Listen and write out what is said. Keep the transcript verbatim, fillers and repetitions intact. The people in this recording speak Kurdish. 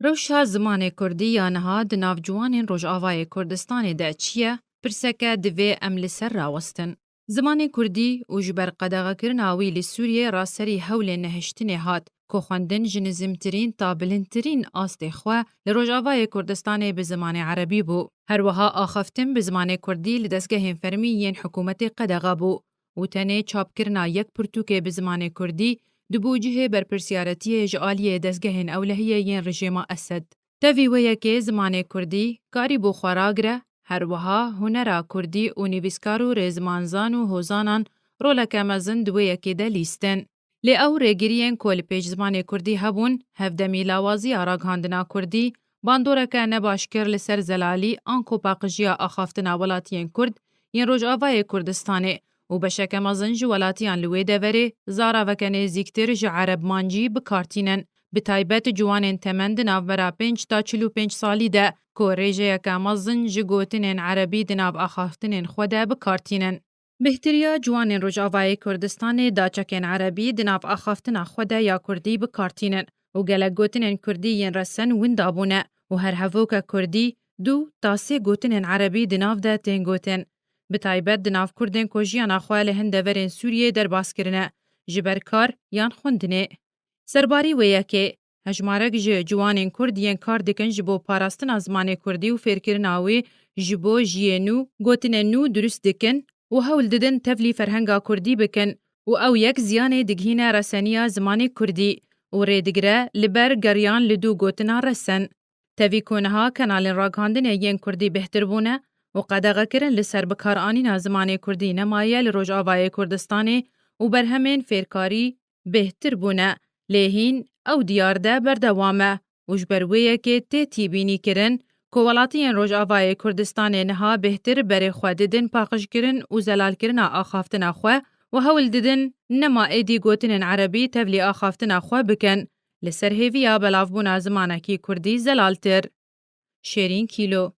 Rewşa zimanê kurdî ya niha di nav ciwanên Rojavayê Kurdistanê de çi ye? Pirseke divê em li ser rawestin. Zimanê kurdî û ji ber qedexekirina wî li Sûriyê raserî hewlên nehiştinê hat, ku xwendin ji nizimtirîn ta bilindtirîn astê xwe li Rojavayê Kurdistanê bi zimanê erebî bû. Her wiha axaftin bi zimanê kurdî li dezgehên fermî yên hikûmetê qedexe bû û tenê çapkirina yek pirtûkê bi zimanê kurdî dibû cihê berpirsyariyetiyê ji aliyê dezgehên ewlehiyê yên rejîma Esed. Tevî wê yekê zimanê kurdî karîbû xwe ragire, her wiha hunera kurdî û nivîskar û rêzmanzan û hozanan roleke mezin di wê yekê de lîstin. Lê ew rêgiriyên ku li pêş zimanê kurdî hebûn, hevdemî lawaziya ragihandina kurdî, bandoreke nebaş kir li ser zelalî anku paqijiya axaftina welatiyên kurd yên Rojavayê Kurdistanê û beşeke mezin ji welatiyan li wê deverê zaraveke nêzîktir ji erebmancî bi kar tînin, bi taybet ciwanên temen di navbera pênc ta çil û pênc salî de ku rêjeyeke mezin ji gotinên erebî di nav axaftinên xwe de bi kar tînin. Bêhtiriya ciwanên Rojavayê Kurdistanê da çekên erebî di nav axaftina xwe de ya kurdî bi kar tînin û gelek gotinên kurdî yên resen winda bûne û her hevoke kurdî du ta sê gotinên erebî di nav de tên gotin. Bi taybet di nav kurdên ku jiyana xwe li hin deverên Sûriyê derbas kirine, ji ber kar yan xwendinê. Serbarî wê yekê, hejmarek ji ciwanên kurd yên kar dikin ji bo parastina zimanê kurdî û fêrkirina wê ji bo jiyê nû, gotinên nû dirust dikin û hewl didin tevlî ferhenga kurdî bikin û ew yek ziyanê digihîne reseniya zimanê kurdî û rê digire li ber geriyan li dû gotina resen. Tevî ku niha kanalên ragihandinê yên kurdî bêhtir bûne û qedexekirin li ser bikaranîna zimanê kurdî nemaye li Rojavayê Kurdistanê û berhemên fêrkarî bêhtir bûne, lê hîn ew diyar de berdewam e û ji ber wê yekê tê tîbînî kirin ku welatiyên Rojavayê Kurdistanê niha bêhtir berê xwe didin paqijkirin û zelalkirina axaftina xwe û hewl didin nema êdî gotinên erebî tevlî axaftina xwe bikin, li ser hêviya belavbûna zimanekî kurdî zelaltir. Şêrîn Kîlo.